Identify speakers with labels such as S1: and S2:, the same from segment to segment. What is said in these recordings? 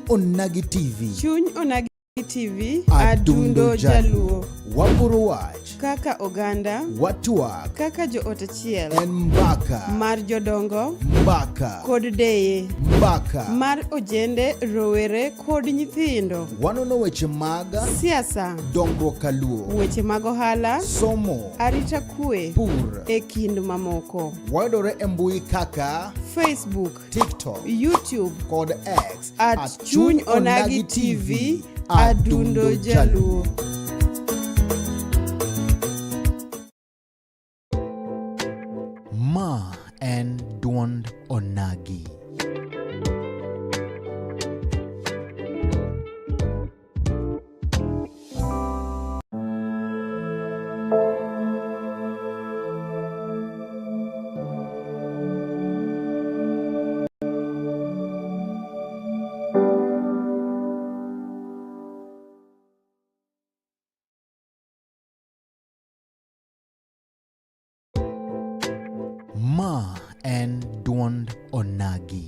S1: Onagi TV.
S2: Chuny Onagi TV,
S1: Adundo
S2: Adundo Jaluo.
S1: Waporo wach,
S2: Kaka oganda,
S1: watwak,
S2: kaka joot achiel,
S1: en mbaka,
S2: mar jodongo
S1: mbaka,
S2: kod deye,
S1: mbaka.
S2: mar ojende, rowere kod nyithindo,
S1: Wanono weche mag
S2: siasa,
S1: dongruok kaluo,
S2: weche mag ohala,
S1: somo,
S2: arita kwe,
S1: pur.
S2: e kind mamoko.
S1: Wayudore e mbui kaka
S2: Facebook,
S1: TikTok
S2: YouTube,
S1: kod X
S2: at Chuny Onagi TV, Adundo Jaluo.
S1: Ma en duond Onagi. Ma en duond Onagi.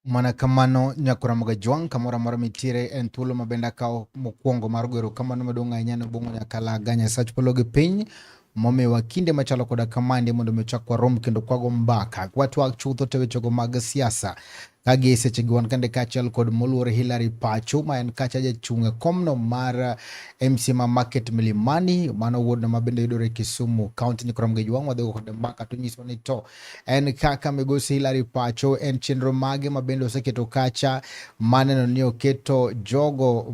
S1: Mana kamano nyakora Mogajwang' kamoro amora mitiere en thuolo ma bende akawo mokwongo mar goyo kamano maduong' ahinya ne Obong'o Nyakalaga Nyasach polo gi piny momiwa kinde machalo koda kamandi mondo mi ochak warom kendo kwago mbaka kwatwak chutho te wechego mag siasa ka gi sechegi wan kande kaachiel kod moluor Hillary Pacho ma en kacha jachung' e komno mar MCA ma Market Milimani mano wuodno ma bende yudore Kisumu County. Nyakora Mogajwang' wadhigo kode mbaka to nyiswa ni to en kaka migosi Hillary Pacho en chenro mage ma bende oseketo kacha maneno ni oketo jogo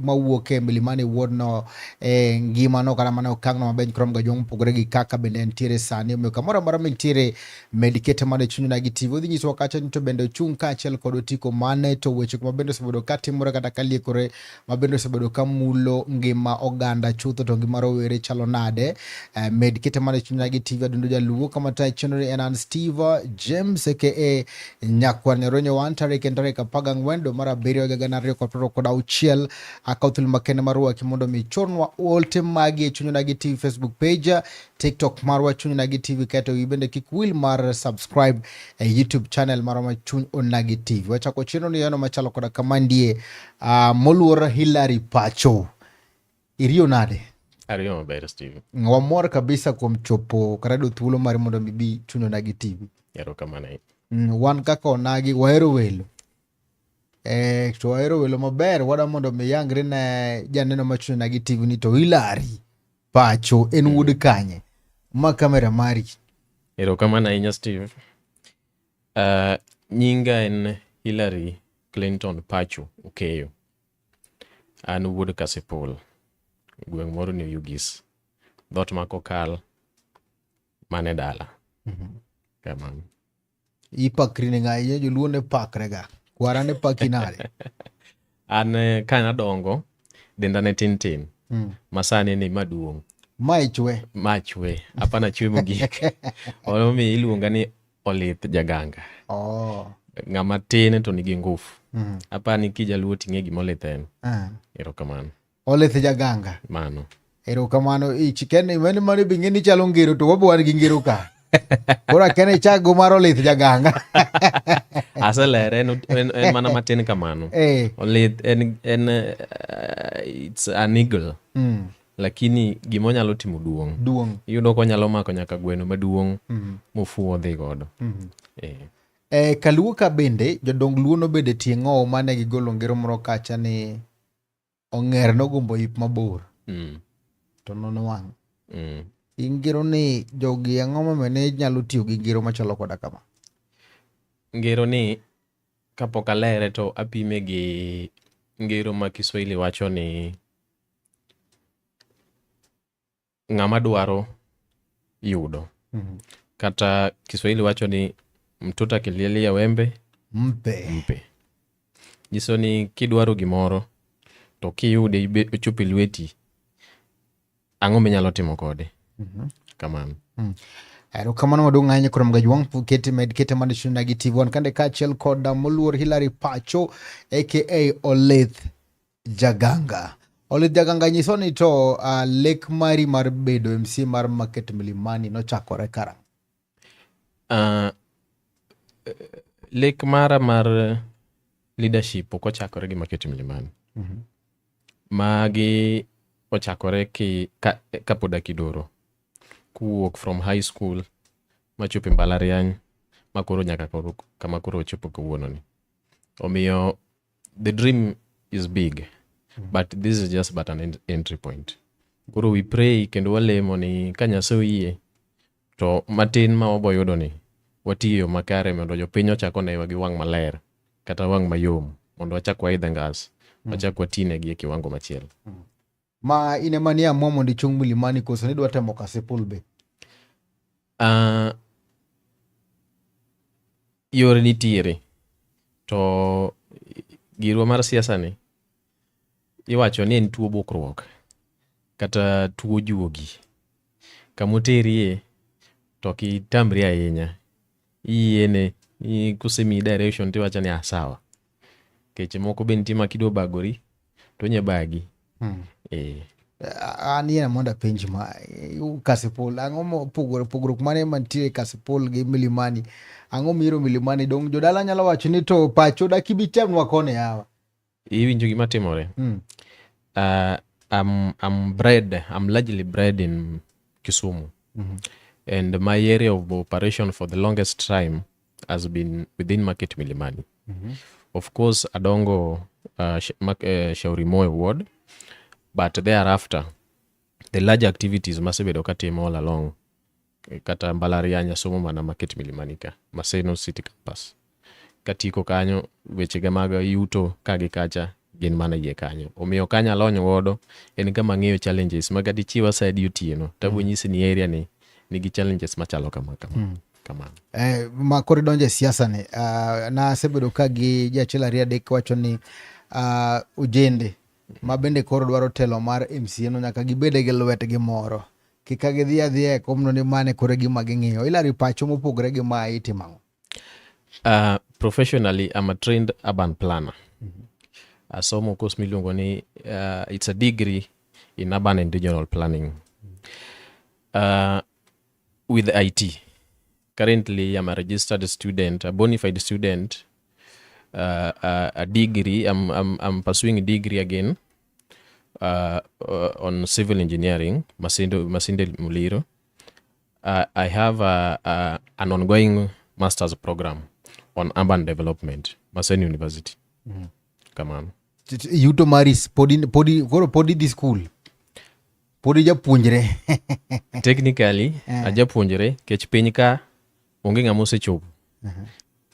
S1: mawuok e Milimani wuodno e ngimano kata mana okang'no maber Nyakora Mogajwang' mopogore gi kaka bende entiere sani. Omiyo kamoro amora mintiere med kete mana e chuny Onagi TV. Odhi nyisowa kacha ni to bende ochung' kaachiel kod otiko mane to weche ma bende osebedo ka timore kata ka liekore ma bende osebedo ka mulo ngima oganda chutho to ngima rowere chalo nade. Med kete mana e chuny Onagi TV. Adundo Jaluo kama tayo chenro ni en an Steve James aka Nyakwar Nyaronyo wan tarik en tarik 14 dwe mar abiriyo higa 2026. Akawo thuolo makende mar rwaki mondo mi chornwa ote magi e chuny Onagi TV Facebook page, TikTok marwa Chuny Onagi TV, kaeto wiyi bende kik wil mar subscribe e YouTube channel marwa ma Chuny Onagi TV. Wachako chenro ni yono machalo koda kamandie moluor Hillary Pacho. Iriyo nade?
S3: Ariyo maber Steve.
S1: Wamor kabisa kuom chopo kata yudo thuolo mar mondo mi bi Chuny Onagi TV.
S3: Erokamano.
S1: Wan kaka Onagi wahero welo. To wahero welo maber, wadwa mondo mi yangre ne janeno ma Chuny Onagi TV ni to Hillary Pacho en wuod kanye? Ma kamera mari.
S3: Erokamano ahinya Steve. Nyinga en Hillary Clinton Pacho Okeyo. An wuod Kasipul, gweng' moro ni Oyugis. Dhoot ma Kokal mane dala. Kamano.
S1: Ipakri ne ng'a? Ing'e joluo ne pakre ga. Kwara ne paki nade?
S3: An ka nadongo, denda ne tin tin. Ma sani ni maduong'.
S1: Ma ichwe.
S3: Ma chwe. Hapana chwe mogik. Omiyo iluonga ni Olith Jaganga.
S1: Oh.
S3: Ng'ama tin to nigi ngufu. Apani kijaluo ting'e gima Olith en. Erokamano.
S1: Olith Jaganga.
S3: Mano.
S1: Erokamano. Ich ken mane mane be ng'e ni chalo ngero to wabo wan gi ngero ka. Koro akia ni ichak go mar Olith Jaganga.
S3: Aselere en mana matin kamano. Olith en it's an eagle. Lakini gima onyalo timo duong'.
S1: Duong'.
S3: Iyudo konyalo mako nyaka gweno maduong' mofuwo odhi godo.
S1: Kaluo ka bende jodong Luo nobedo e tie ng'owo mane gigolo ngero moro kacha ni ong'er nogombo yip mabor to nonwang'. Ingero ni jogi ang'o momiyo ne nyalo tiyo gi ngero machalo koda kama?
S3: Ngero ni kapok alere to apime gi ngero ma Kiswahili wacho ni ng'ama dwaro yudo. Kata Kiswahili wacho ni mtoto akilialia wembe
S1: mpe.
S3: Mpe. Nyiso ni kidwaro gimoro to kiyude ochopo e lweti, ang'o minyalo timo kode? Kamano.
S1: Erokamano maduong' ahinya kuom Gajwang' kete med kete mane chuny gi TV wan kande kaachiel kod moluor Hilary Pacho aka Olith Jaganga. Olith Jaganga nyiso ni to lek mari mar bedo MC mar Market Milimani nochakore karang'o?
S3: Lek mara mar leadership ok ochakore gi Market Milimani. Magi ochakore kapod akidoro. Kuwuok from high school machopo e mbalariany makoro nyaka koro kama koro ochopo kawuono ni. Omiyo the dream is big, but this is just but an entry point. Koro we pray kendo walemo ni ka Nyasaye oyie to matin ma wabo yudo ni watiyo makare mondo jopiny ochak onewa gi wang' maler kata wang' mayom mondo wachak waidh e ngas wachak watinegi e kiwango machielo.
S1: Ma in ema ni amua mondo ichung' Milimani koso nidwa temo Kasipul be?
S3: Yore nitiere to girwa mar siasa ni iwacho ni en tuo bukruok kata tuo juogi. Kamoterie to ok itamri ahinya, iyiene kosemiyi direction tiwacho ni ah sawa. Keche moko be nitie ma kidwa bagori to onya bagi.
S1: An yie mondo apenji ma Kasipul ang'o mopogore pogruok mane mantie Kasipul gi Milimani? Ang'o mihero Milimani? Dong' jodala nyalo wacho ni to pacho dak ibi temnwa koni yawa.
S3: Iwinjo gima timore? I'm largely bred in Kisumu. And my area of operation for the longest time has been within Market Milimani. Of course, Adongo Shauri Moyo ward, but thereafter, the large activities masebedo katimo all along, kata mbalariany asomo mana Market Milimani ka, Maseno City Campus. Katieko kanyo, wechega mag yuto ka gi kacha gin mana iye kanyo. Omiyo kanyo alony godo, en kama ang'eyo challenges ma kata ichiwa sa adi otieno, tabo nyisi ni area ni nigi challenges machalo kama kama. Kamano.
S1: Ma koro idonjo e siasa ni, nasebedo ka gi ji achiel ariyo adek wacho ni ojende ma bende koro dwaro telo mar MCA no nyaka gibede gi lwetgi moro. Kik ka gidhi adhiya e komno ni mane koro e gima ging'iyo. Hilary Pacho mopogore gi ma itimo ang'o?
S3: Professionally, I'm a trained urban planner. Asomo course miluongo ni it's a degree in urban and regional planning with IT. Currently, I'm a registered student, a bona fide student, a degree. I'm pursuing a degree again on civil engineering, Masinde Muliro. I have an ongoing master's program on urban development, Maseno University. Kamano.
S1: Yuto mari podi koro podi dhi school. Podi japuonjre.
S3: Technically, ajapuonjre kech piny ka onge ng'ama osechopo.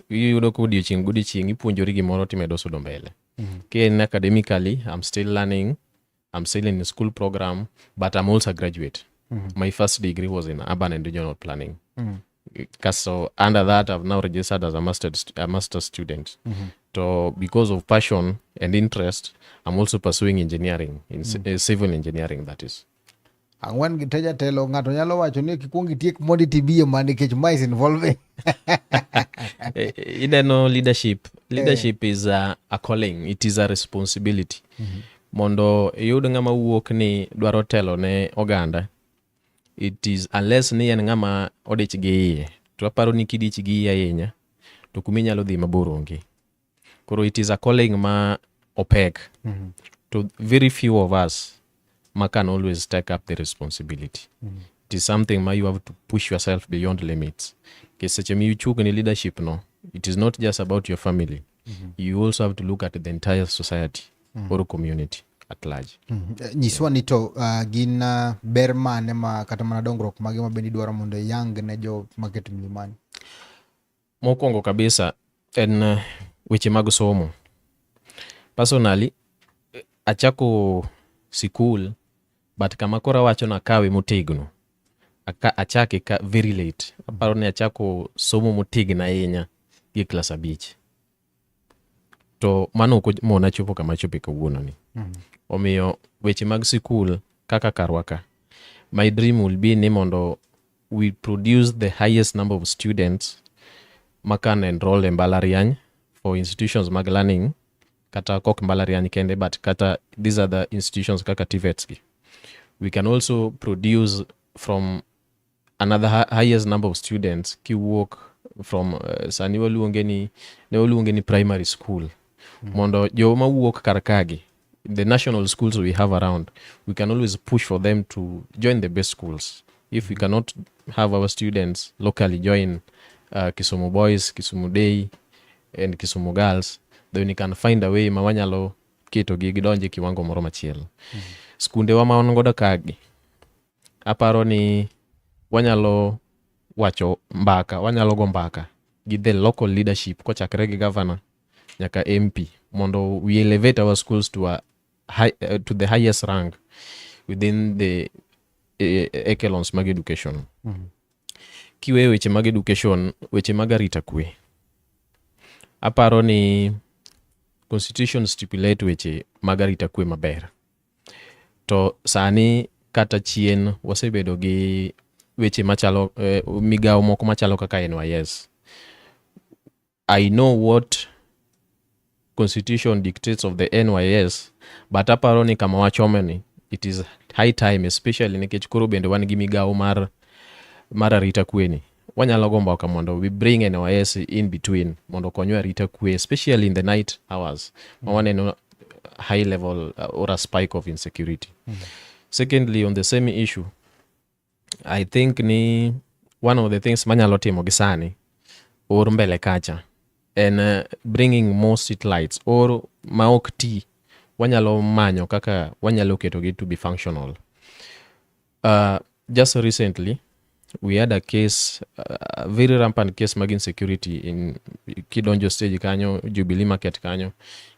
S3: Iyudo ka odiochieng' godiochieng' ipuonjori gimoro timedo sudo mbele. Ka en academically, I'm still learning. I'm still in the school program, but I'm also a graduate. My first degree was in urban and regional planning. So under that, I've now registered as a master student. So because of passion and interest, I'm also pursuing engineering, in civil engineering, that is.
S1: Ang'wen gi te jatelo ng'ato nyalo wacho ni kikuong itiek mondo itibie ma nikech ma is involving.
S3: Ineno leadership. Leadership is a calling. It is a responsibility. Mondo iyud ng'ama wuok ni dwaro telo ne oganda, it is unless ni en ng'ama odich gi iye. To aparo ni kidich gi iye ahinya, To kuminyalo dhi mabor onge. Koro it is a calling ma opek. To very few of us ma can always take up the responsibility. It is something ma you have to push yourself beyond limits. Nikech seche michung ne leadership no, it is not just about your family. You also have to look at the entire society or community at large.
S1: Nyiswa ni to gin ber mane ma kata mana dongruok mage ma bende idwaro mondo iyang ne jo Market Milimani?
S3: Mokwongo kabisa en weche mag somo. Personally, achako sikul, but kama koro awacho nakawe motegno achake ka very late. Aparo ni achako somo motegno ahinya gi klas 5. To mano ok mona chopo kama achope kawuono ni. Omiyo weche mag sikul kaka karwa ka, my dream will be ni mondo we produce the highest number of students ma can enroll e mbalariany for institutions mag learning, kata kok mbalariany kende, but kata these other institutions kaka TVETs gi. We can also produce from another highest number of students kiwuok from sani waluonge ni, ne waluonge ni primary school, mondo joma wuok kar kagi, the national schools we have around, we can always push for them to join the best schools. If we cannot have our students locally join Kisumu Boys, Kisumu Day and Kisumu Girls, then we can find a way ma wanyalo ketogi gidonje kiwango moro machielo. Skundewa ma wan godo kagi, aparo ni wanyalo wacho mbaka, wanyalo go mbaka gi the local leadership kochakre gi governor nyaka MP mondo we elevate our schools to the highest rank within the echelons mag education. Kiweyo weche mag education, weche mag arita kwe, aparo ni constitution stipulate weche mag arita kwe maber. To sani kata chien wasebedo gi weche machalo migawo moko machalo kaka NYS. I know what constitution dictates of the NYS, but aparo ni kama wachome ni, it is high time, especially nikech koro bende wan gi migawo mar arita kwe ni. Wanyalo go mbaka mondo we bring NYS in between mondo okonywa arita kwe, especially in the night hours ma waneno high level or a spike of insecurity. Secondly, on the same issue, I think ni one of the things manyalo timo gi sani or mbele kacha en bringing more street lights or ma ok ti, wanyalo manyo kaka wanyalo ketogi to be functional. Just recently we had a case, a very rampant case mag insecurity in kidonjo stage kanyo, Jubilee Market kanyo,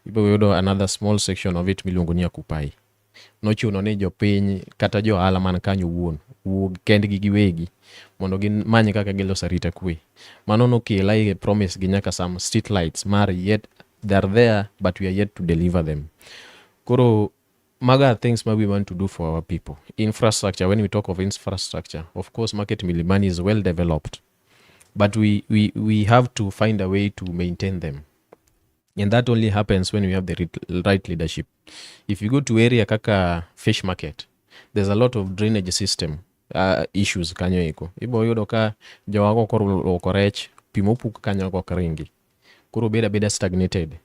S3: ibiro yudo another small section of it miluongo ni Akupai. Nochuno ni jopiny kata jo ohala man kanyo wuon wuog kendgi giwegi mondo gimany kaka giloso arita kwe. Mano nokela e promise gi nyaka some street lights mar yet they are there, but we are yet to deliver them. Koro mago are things ma we want to do for our people. Infrastructure, when we talk of infrastructure, of course Market Milimani is well developed, but we have to find a way to maintain them, and that only happens when we have the right leadership. If you go to area kaka Fish Market, there's a lot of drainage system issues kanyo eko. Ibo yudo ka jowago koro luoko rech, pi mopuk kanyo ok ringi, koro bedo abeda stagnated.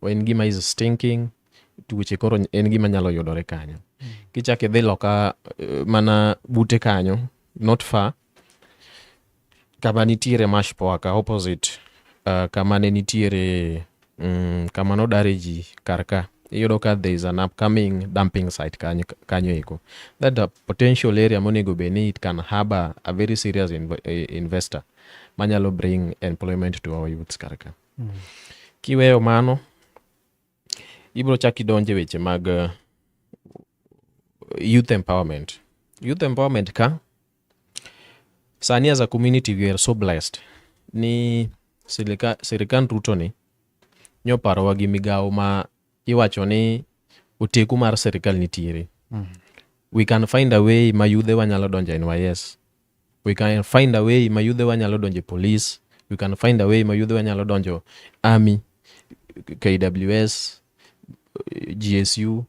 S3: En gima is stinking, tuoche koro en gima nyalo yudore kanyo. Kichako idhi loka mana bute kanyo, not far, kama nitiere Mash Poa ka opposite kama ne nitiere kama nodare ji kar ka, iyudo ka there is an upcoming dumping site kanyo, kanyo eko. That a potential area monego bed ni it can harbor a very serious investor manyalo bring employment to our youths kar ka. Kiweyo mano, ibiro chako idonje weche mag youth empowerment. Youth empowerment ka sani, as a community we are so blessed ni sirikand Ruto ni nyoparowa gi migawo ma iwacho ni oteku mar sirikal nitiere. We can find a way ma yudhe wanyalo donjo e NYS. We can find a way ma yudhe wanyalo donjo e police. We can find a way ma yudhe wanyalo donjo army, KWS, GSU,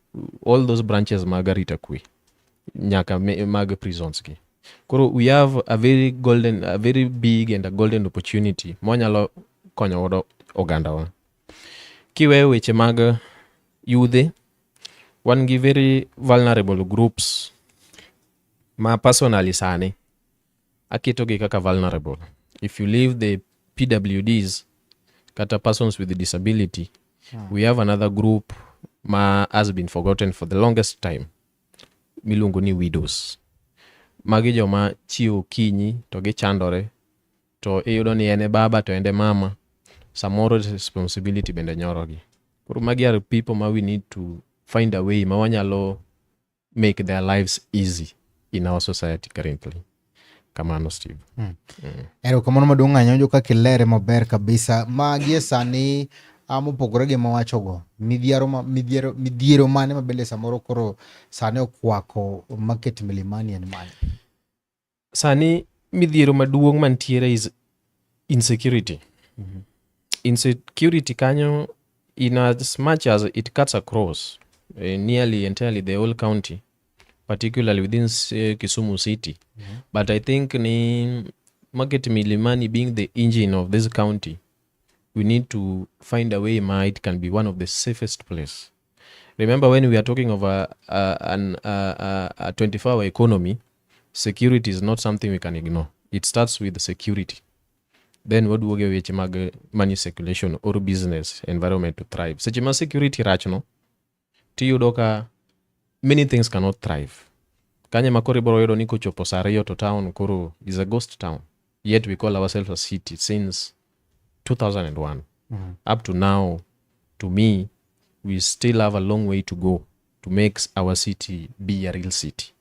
S3: all those branches mag arita kwe nyaka mag prisons gi. Koro we have a very golden, a very big and a golden opportunity mwanyalo konyo godo ogandawa. Kiweyo weche mag yudhe, wan gi very vulnerable groups ma personally sani aketogi kaka vulnerable. If you leave the PWDs kata persons with disability, we have another group ma has been forgotten for the longest time miluongo ni widows. Magi joma chiewo okinyi to gichandore to iyudo ni en e baba to en e mama, samoro responsibility bende nyorogi. Koro magi are people ma we need to find a way ma wanyalo make their lives easy in our society currently. Kamano, Steve.
S1: Erokamano maduong' ahinya, winjo kaka ilere maber kabisa. Ma gie sani mopogore gi mawachogo, midhiero, ma, midhiero, midhiero mane ma bende samoro koro sani okwako Market Milimani en mane?
S3: Sani midhiero maduong' mantiere is insecurity. Insecurity kanyo, in as much as it cuts across nearly entirely the whole county, particularly within Kisumu city. But I think ni Market Milimani being the engine of this county, we need to find a way ma it can be one of the safest place. Remember, when we are talking of a 24-hour economy, security is not something we can ignore. It starts with security. Then waduogo e weche mag money circulation or business environment to thrive. Seche ma security rach no, tiyudo ka many things cannot thrive. Kanye ma koro ibiro yudo ni kochopo saa 2 to town koro is a ghost town. Yet we call ourselves a city since 2001. Up to now, to me, we still have a long way to go to make our city be a real city.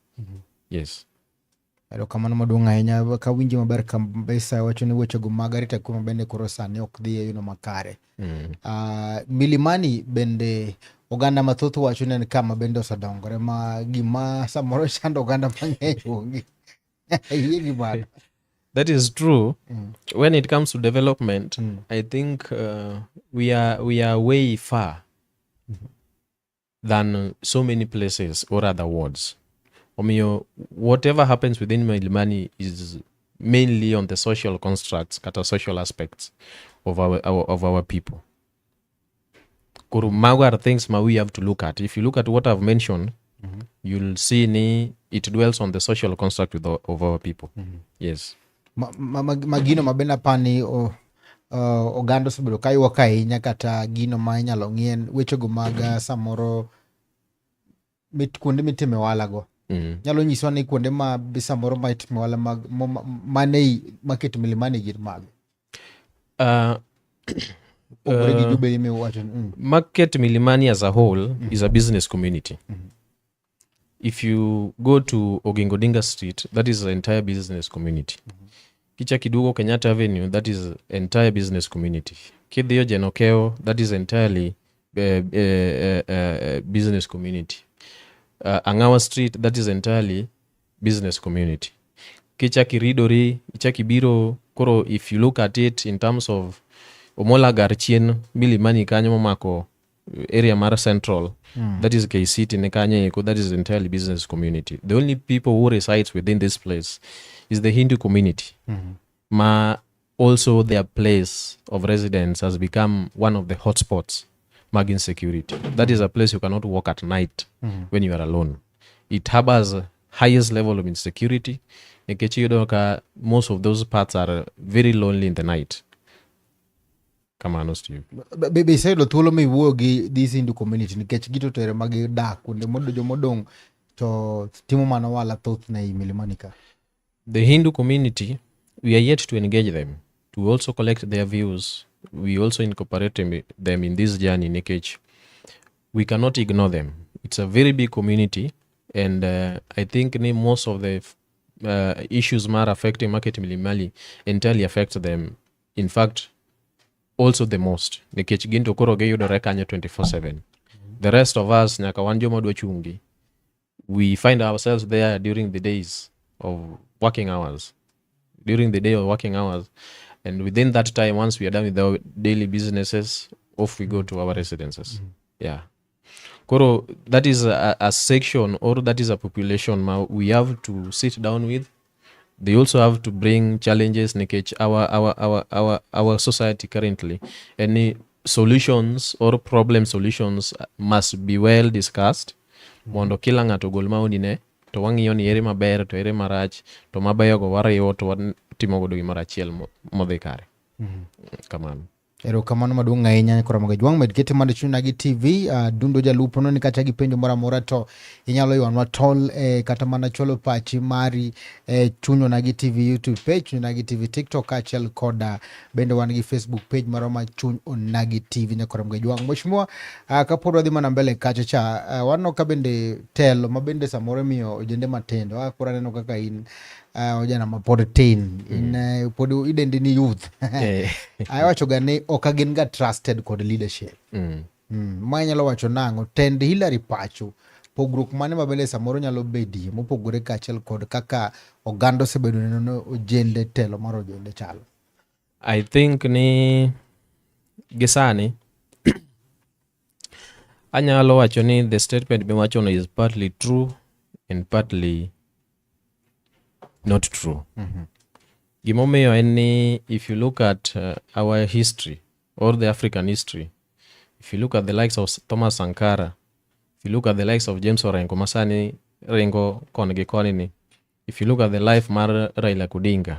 S3: Yes.
S1: Erokamano maduong' ahinya, kawinji maber kabisa, wacho ni wechego mag arita kwe bende koro sani ok dhi e yono makare. Milimani bende oganda mathoth wacho ni en kama bende osedongore ma gima samoro chando oganda mang'eny onge. Iyie gi mano?
S3: That is true. When it comes to development, I think we are way far than so many places or other wards. Omiyo, whatever happens within Milimani is mainly on the social constructs, kata social aspects of our people. Koro mago are things ma we have to look at. If you look at what I've mentioned, you'll see ni it dwells on the social construct of our people. Yes.
S1: Ma gino ma bende apani oganda osebedo ka ywak ahinya, kata gino ma inyalo ng'i en wechego mag samoro mit, kuonde mitime ohala go. Nyalo nyiswa ni kuonde ma samoro ma itime ohala mag mane ei Market Milimani gin mage? Opogore gi Jubilee miwacho ni.
S3: Market Milimani as a whole is a business community. If you go to Oginga Odinga Street, that is the entire business community. Kichako iduogo Kenyatta Avenue, that is entire business community. Kidhiyo Jane Okeyo, that is entirely business community. Angawa Street, that is entirely business community. Kichako iridori, ichako ibiro, koro if you look at it in terms of Omola Gar chien Milimani kanyo momako area mar central, that is K-City ne kanyo eko, that is entirely business community. The only people who resides within this place is the Hindu community. Ma also their place of residence has become one of the hotspots mag insecurity. That is a place you cannot walk at night when you are alone. It harbors highest level of insecurity nikech iyudo ka most of those parts are very lonely in the night. Kamano, Steve.
S1: Be iseyudo thuolo miwuoyo gi this Hindu community, nikech gito tere ma gidak kuonde modo jomodong' to timo mana ohala thothne ei Milimani ka?
S3: The Hindu community, we are yet to engage them, to also collect their views. We also incorporate them in this journey nikech we cannot ignore them. It's a very big community, and I think ni most of the issues mar affecting Market Milimani entirely affect them. In fact, also the most nikech gin to koro giyudore kanyo 24/7. The rest of us nyaka wan joma dwa chungi. We find ourselves there during the days of working hours, during the day of working hours, and within that time, once we are done with our daily businesses, off we go to our residences. Yeah. Koro, that is a section or that is a population ma we have to sit down with. They also have to bring challenges nikech our society currently, any solutions or problem solutions must be well discussed mondo kila ng'ato ogol maoni ne to wang'iyo ni ere maber to ere marach to mabeyogo wariwo to watimo godo gimoro achiel modhi kare. Kamano.
S1: Erokamano maduong' ahinya Ramogi Jwang', med kete mondo Chuny Onagi TV. Dundo jalupo no ni kata gi penjo moro amora to inyalo ywanwa tol kata mana chwalo pachi mari e Chuny Onagi TV YouTube page, Chuny Onagi TV TikTok kaachiel koda bende wan gi Facebook page marwa ma Chuny Onagi TV nyaka Ramogi Jwang'. Mheshimiwa, kapod wadhi mana mbele kacha cha, waneno ka bende telo ma bende samoro imiyo ojende matindo. Koro aneno kaka in ojana ma pod tin in, pod idendi ni youth. Awacho ga ni ok gin ga trusted kod leadership. Ma inyalo wacho nang'o tend Hillary pacho pogruok mane ma bende samoro nyalo bedie mopogore kaachiel kod kaka oganda osebedo neno ni ojende telo mar ojende chalo?
S3: I think ni gisani anyalo wacho ni the statement miwachono is partly true and partly not true. Gimomiyo en ni if you look at our history or the African history, if you look at the likes of Thomas Sankara, if you look at the likes of James Orengo masani ringo koni gi koni ni, if you look at the life mar Raila Odinga,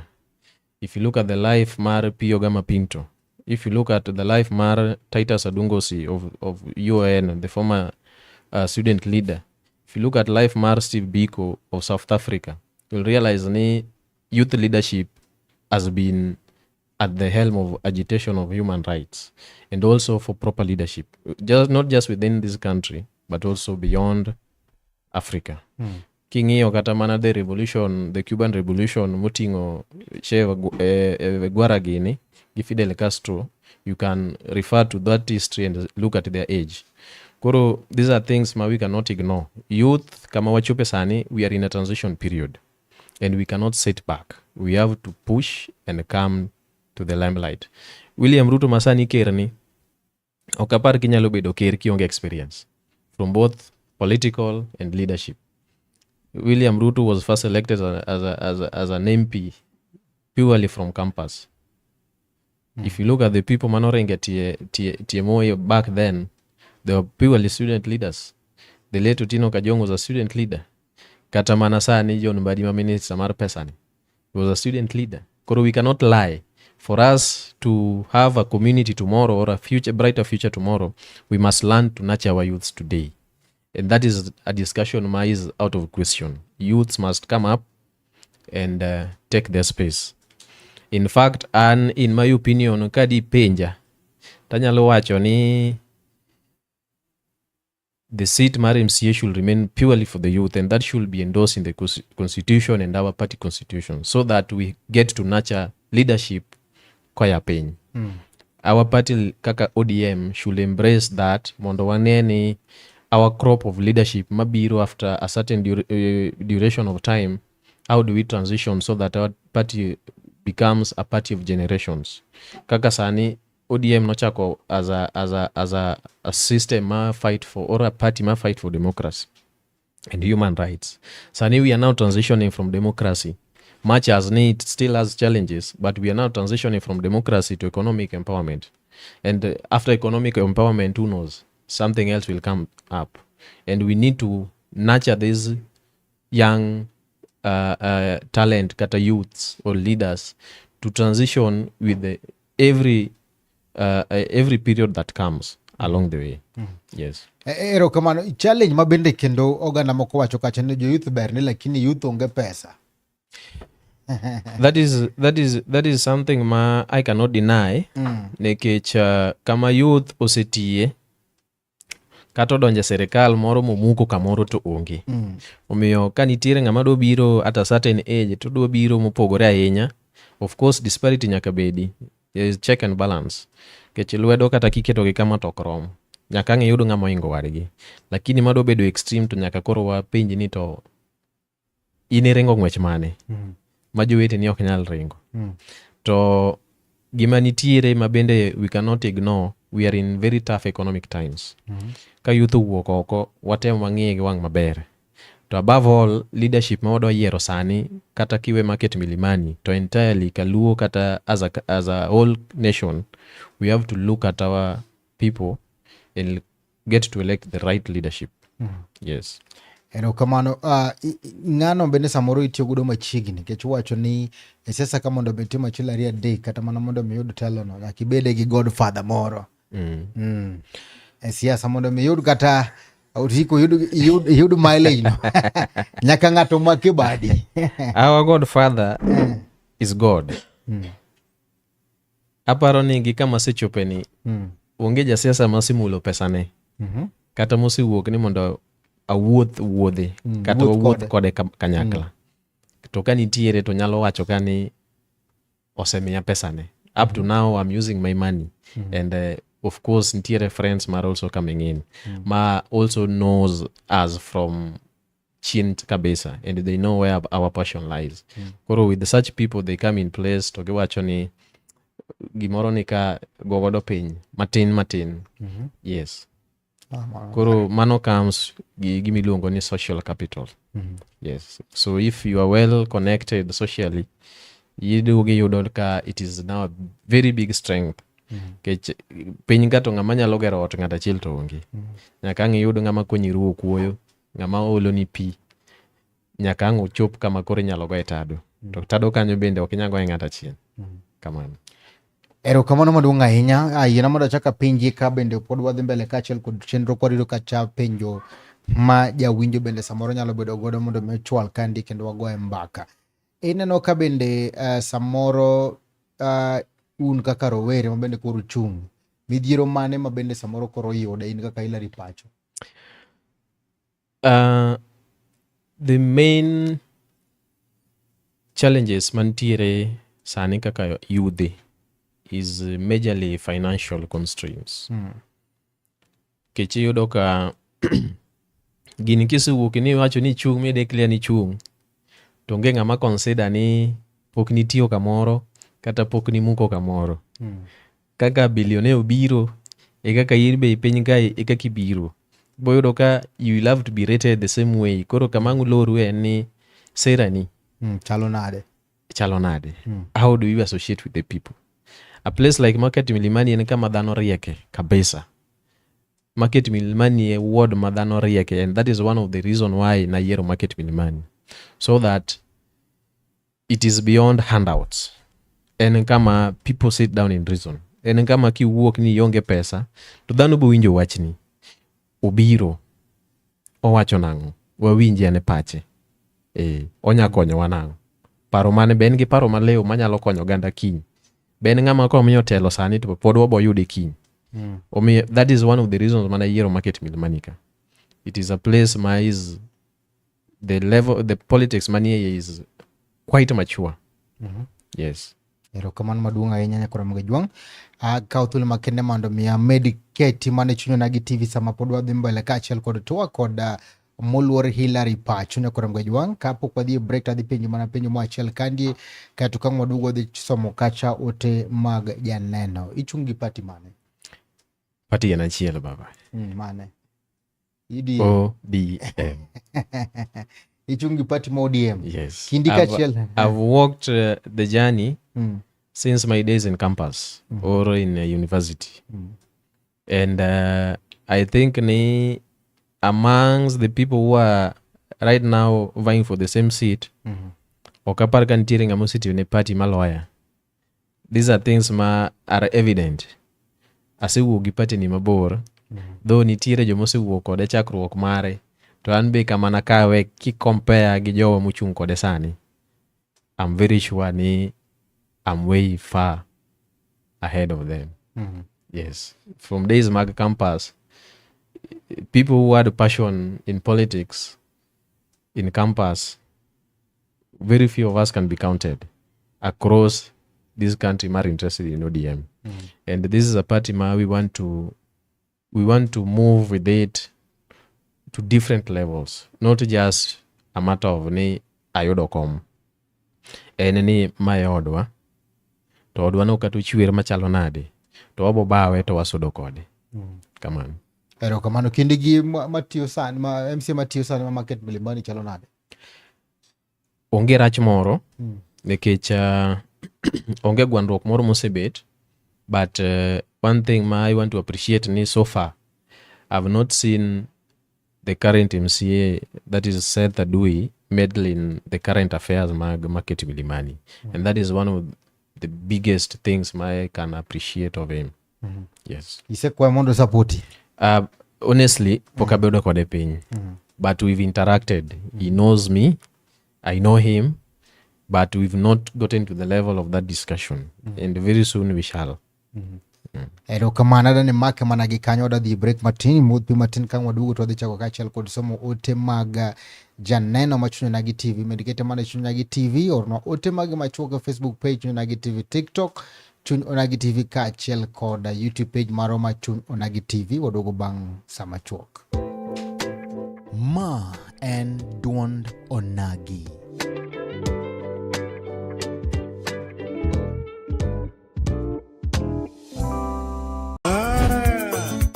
S3: if you look at the life mar Pio Gama Pinto, if you look at the life mar Titus Adungosi of UON, the former student leader, if you look at life mar Steve Biko of South Africa, you'll realize ni youth leadership has been at the helm of agitation of human rights and also for proper leadership, just not just within this country but also beyond Africa. King'iyo kata mana the revolution, the Cuban Revolution moting'o Che Guevara gini gi Fidel Castro, you can refer to that history and look at their age. Koro these are things ma we cannot ignore. Youth, kama wachope sani, we are in a transition period and we cannot sit back. We have to push and come to the limelight. William Ruto masani ker ni ok apar kinyalo bedo ker kionge experience from both political and leadership. William Ruto was first elected as an MP purely from campus. If you look at the people manoringe tie Moi back then, they were purely student leaders. The late Otieno Kajwang' was a student leader. Kata mana sani John Mbadi ma minister mar pesa ni was a student leader. Koro we cannot lie. For us to have a community tomorrow or a future, brighter future tomorrow, we must learn to nurture our youths today. And that is a discussion ma is out of question. Youths must come up and take their space. In fact, and in my opinion, ka dipenja, tanyalo wacho ni the seat mar MCA should remain purely for the youth, and that should be endorsed in the constitution and our party constitution, so that we get to nurture leadership koya piny. Our party kaka ODM should embrace that mondo wane ni our crop of leadership mabiro after a certain duration of time, how do we transition so that our party becomes a party of generations? Kaka sani ODM nochako as a system ma fight for, or a party ma fight for democracy and human rights. Sani we are now transitioning from democracy, much as it still has challenges, but we are now transitioning from democracy to economic empowerment. And after economic empowerment, who knows, something else will come up. And we need to nurture these young talent, kata youths or leaders, to transition with every period that comes along the way. Yes.
S1: Erokamano. Challenge ma bende kendo oganda moko wacho kacha ni jo youth ber ni lakini youth onge pesa.
S3: That is something ma I cannot deny nikech kama youth osetiye kata odonjo e sirikal moro momuko kamoro to onge. Omiyo ka nitiere ng'ama dwa biro at a certain age to dwa biro mopogore ahinya, of course disparity nyaka bedi. There is check and balance. Nikech lwedo kata kiketogi kama to ok rom. Nyaka ang' iyud ng'ama ohingo wadgi. Lakini madwa bedo extreme to nyaka koro wapenj ni to in iringo ng'wech mane ma joweteni ok nyal ringo. To gima nitiere ma bende we cannot ignore, we are in very tough economic times. Ka youth owuok oko, watem wang'iye gi wang' maber. To above all, leadership ma wadwa yiero sani, kata kiwe Market Milimani, to entirely Kaluo kata as a whole nation, we have to look at our people and get to elect the right leadership. Yes.
S1: Erokamano. Ng'ano bende samoro itiyo godo machiegni nikech iwacho ni e siasa ka mondo mi itim achiel ariyo adek kata mana mondo mi iyud telo no nyaka ibede gi godfather moro. E siasa mondo mi iyud kata otiko iyud mileage no nyaka ng'ato maki badi.
S3: Our godfather is God. Aparo ni gi kama asechope ni onge jasiasa masimulo pesane kata mosewuok ni mondo awuoth wuodhe kata
S1: wuoth
S3: wawuoth
S1: kode.
S3: Kode kanyakla. To ka nitiere to nyalo wacho ka ni osemiya pesane. Up to now I'm using my money and of course nitiere friends mar also coming in ma also knows us from chien kabisa and they know where our passion lies. Koro with such people, they come in place to giwacho ni gimoro ni ka go godo piny matin matin. Yes.
S1: Ah,
S3: Koro mano comes gi gimiluongo ni social capital. Yes, so if you are well connected socially, iduogo iyudo ka it is now a very big strength nikech piny ka to ng'ama nyalo gero ot ng'at achiel to onge. Nyaka ang' iyud ng'ama konyi ruwo kuoyo, ng'ama olo ni pi, nyaka ang' ochop kama koro inyalo goye tado. To tado kanyo bende ok inyal goye ng'at achiel kamano.
S1: Erokamano maduong' ahinya. Yiena mondo achak apenji ka bende pod wadhi mbele kaachiel kod chenro kwarito kacha penjo ma jawinjo bende samoro nyalo bedo godo mondo mi ochwal kandi kendo wagoye mbaka. Ineno ka bende samoro un kaka rowere ma bende koro chung', midhiero mane ma bende samoro koro yude in kaka Hillary Pacho?
S3: The main challenges mantiere sani kaka yudhe is majorly financial constraints. Kech iyudo ka gini kisewuok ni iwacho ni ichung' mi declare ni ichung', to onge ng'ama consider ni pok nitiyo kamoro kata pok nimuko kamoro. Kaka billionaire obiro e kaka in be e piny kae e kaka ibiro. Iboyudo ka you will have to be rated the same way. Koro kama ang' uloru en ni sera ni
S1: Chalo nade?
S3: Chalo nade? How do you associate with the people? A place like Market Milimani en kama dhano rieke kabisa. Market Milimani e ward ma dhano rieke and that is one of the reason why nayiero Market Milimani. So that it is beyond handouts. En kama people sit down in reason. En kama kiwuok ni ionge pesa to dhano bo winjo wachni. Obiro. Owacho nang'o? Wawinje ane pache. Onya konyowa nang'o? Paro mane be en gi paro maliw manyalo konyo oganda kiny. Be en ng'ama komiyo telo sani to pod wabo yude kiny. Omiyo that is one of the reasons mane ayiero Market Milimani ka. It is a place ma is the level, the politics manie iye is quite mature. Yes.
S1: Erokamano maduong' ahinya nyakora Jwang'. Akawo thuolo makende mondo mi amed keti mane chunyona gi TV sama pod wadhi mbele kaachiel kod twak kod moluor Hillary Pacho nyakora Jwang'. Kapok wadhi e break tadhi penjo mana penjo mo achiel kandie kaeto ka waduogo wadhi somo kacha ote mag janeno. Ichung' gi party mane?
S3: Party en achiel, baba.
S1: Mane? UDA.
S3: ODM.
S1: Ichung' gi party ma ODM.
S3: Yes.
S1: Kindi kaachiel.
S3: I've walked the journey since my days in campus or in university. And I think ni amongst the people who are right now vying for the same seat, ok apar ka nitiere ng'ama osetiyo ne party maloya. These are things ma are evident. Asewuok gi party ni mabor, though nitiere joma osewuok kode chakruok mare, to an be kama nakawe ki compare gi jowa mochung' kode sani, I'm very sure ni I'm way far ahead of them. Yes. From days mag campus, people who had passion in politics in campus, very few of us can be counted across this country more interested in ODM. And this is a party ma we want to move with it to different levels, not just a matter of ni ayudo kom. En ni mae odwa, to odwa no kata ochwer machalo nade, to wabo bawe to wasudo kode. Kamano.
S1: Erokamano. Kinde gi matiyo sani ma MCA matiyo sani ma Market Milimani chalo nade?
S3: Onge rach moro nikech onge gwandruok moro mosebet, but one thing ma I want to appreciate ni so far I've not seen the current MCA, that is Seth Adui, meddle in the current affairs mag Market Milimani, and that is one of the biggest things ma I can appreciate of him. Yes.
S1: Isekwaye mondo sapoti?
S3: Honestly, pok abedo kode piny, but we've interacted. He knows me, I know him, but we've not gotten to the level of that discussion, and very soon we shall.
S1: Erokamano. Adwa ni make mana gi kanyo, wadwa dhi break matin, modh pi matin. Ka waduogo to wadhi chako kaachiel kod somo ote mag janeno ma Chuny Onagi TV. Med kete mana e Chuny Onagi TV, ornwa ote magi machuok e Facebook page Chuny Onagi TV, TikTok Chuny Onagi TV kaachiel kod YouTube page marwa ma Chuny Onagi TV. Waduogo bang' sa machuok. Ma en duond Onagi.